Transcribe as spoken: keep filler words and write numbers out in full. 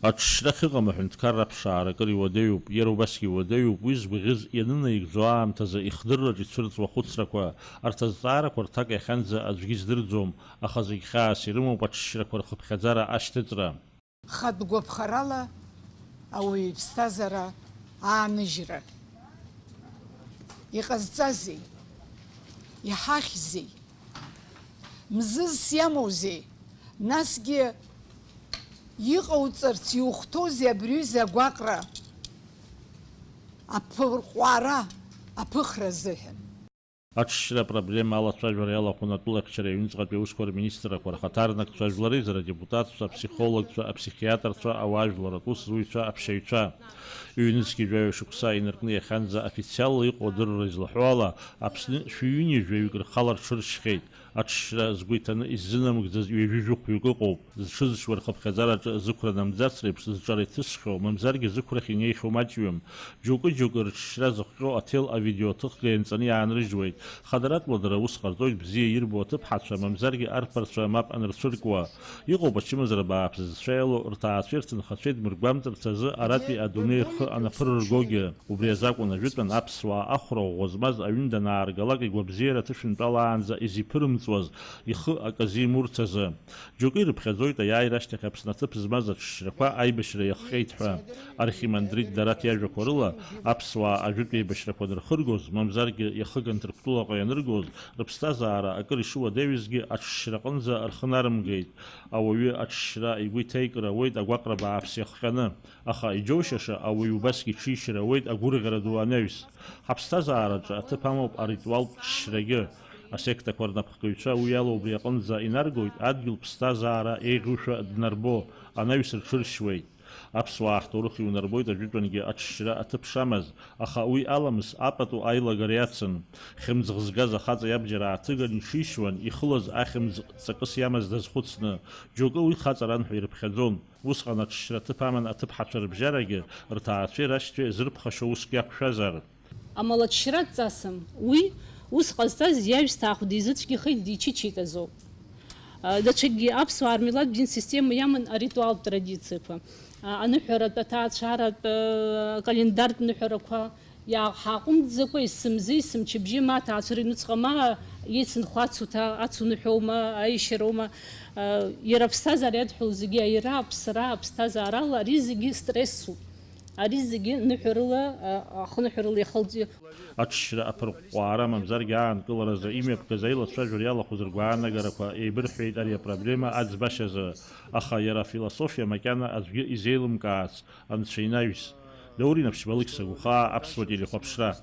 Аҽшьра ахьыҟам аҳәынҭқарра аԥшаара акыр иуадаҩуп, иара убасгьы иуадаҩуп уи згәаӷьыз ианынаигӡо аамҭазы ихдырраҿ ицәырҵуа ахәыцрақәа. Арҭ азҵаарақәа рҭак иахьанӡа аӡәгьы издырӡом, аха зегь хьаас ирымоуп аҽшьрақәа рхыԥхьаӡара ашьҭыҵра. Хатә гәаԥхарала ауаҩы иԥсҭазаара ааныжьра. Иҟазҵазеи? Иҳахьзеи? Мзызс иамоузеи? Насгьы иҟауҵарц иухәҭоузеи абри аҩыза агәаҟра аԥырҟәаара аԥыхра азыҳәан? Аҽшьра апроблема алацәажәара иалахәын атәылахьчара аҩныҵҟатәи аусқәа рминистррақәа рхаҭарнакцәа, ажәлар реизара адепутатцәа, аԥсихологцәа, аԥсихиатрцәа, ауаажәларратә усзуҩцәа, аԥшьаҩцәа. Ҩнызқьи жәаҩа шықәса инаркны иахьанӡа официалла иҟоу адырра излаҳәо ала, Аԥсны шәи ҩынҩажәаҩык рхала рҽыршьхьеит. Аҽшьра згәы иҭаны иззынамыгӡаз ҩажәи жәохәҩык ыҟоуп. Зҽызшьуа рхыԥхьаӡараҿы зықәра намӡац реиԥш зҿара иҭысхьоу, мамзаргьы зықәрахь инеихьоу маҷҩым. Џьоукы-џьоукы рыҽшьра зыхҟьо аҭел авидеоҭыхга ианҵаны иаанрыжьуеит. Хадаратәла дара ус ҟарҵоит бзиа ирбо аҭыԥҳацәа, мамзаргьы арԥарцәа мап анырцәыркуа. Иҟоуп ачымазара бааԥс зцәа иалоу рҭаацәеи рҭынхацәеи дмыргәамҵырц азы аратәи адунеи рхы анаԥырыргогьы. Убри азакәын ажәытәан аԥсуаа ахәра ӷәӷәа змаз аҩны данааргалак игәабзиара аҭышәынтәалаанӡа изиԥырымҵуаз, ихы акы азимурц азы. Џьоукы ирыԥхьаӡоит аиааира ашьҭахь Аԥсны аҭыԥ змаз аҽшьрақәа аибашьра иахҟьеит ҳәа. Архимандрит Дараҭ иажәақәа рыла, аԥсуаа ажәытә еибашьрақәа анырхыргоз, мамзаргьы иахыган Ҭырқәтәылаҟа ианыргоз, рыԥсҭазаара акыр ишыуадаҩызгьы аҽшьраҟынӡа рхы нарымгеит. Ауаҩы аҽшьра игәы иҭеикыр ауеит агәаҟра бааԥс иахҟьаны. Аха иџьоушьаша ауаҩы убасгьы иҽишьыр ауеит агәырӷьара ду анаҩс. Ҳаԥсҭазаараҿы аҭыԥ амоуп аритуалтә ҽшьрагьы. Асектақәа рнапхгаҩцәа уи ала убри аҟынӡа инаргоит, адгьыл ԥсҭазаара еиӷьушәа днарбо, анаҩс рҽыршьуеит. Аԥсуаа ҳҭоурых иунарбоит ажәытәангьы аҽшьра аҭыԥ шамаз, аха уи аламыс апату аилагара иацын. Хьымӡӷ згаз ахаҵа иабџьар ааҭыган иҽишьуан, ихылаз ахьымӡӷ ҵакыс иамаз дазхәыцны. Џьоукы уи хаҵаран ҳәа ирыԥхьаӡон. Усҟан аҽшьра аҭыԥ аман аҭыԥҳацәа рыбжьарагьы, рҭаацәеи рашьцәеи зрыԥхашьо уск иақәшәазар. Амала аҽшьра дҵасым. Уи ус ҟазҵаз иаҩсҭаахә дизыцәгьахеит, дичычеит азоуп. А, даҽакгьы аԥсуаа рмилаҭтә дин система иаман аритуалтә традициақәа. А, аныҳәаратә, аҭаацәаратә, а, акалендартә ныҳәарақәа, иааҳаҟәымҵӡакәа, есымзы, есымчыбжьы, ма аҭаацәара иҩнуҵҟа, ма еицынхо ацуҭа, ацу ныҳәоума, аишьароума, а, иара аԥсҭазаара иадҳәалоу зегьы аира, аԥсра, аԥсҭазаарала, ари зегьы стрессуп. Ари зегьы ныҳәарыла, а, ахныҳәарыла иахылҵ-. Аҽшьра аԥырҟәҟәаара, мамзаргьы аанкыларазы имҩаԥгаз аилацәажәара иалахәыз ргәаанагарақәа еибырҳәеит ари апроблема аӡбашьазы, аха иара афилософиа макьана аӡәгьы изеилымкаац, Анцәа инаҩс. Даур Инаԥшьба, Алықьса Гәхаа, Аԥсуа телехәаԥшра.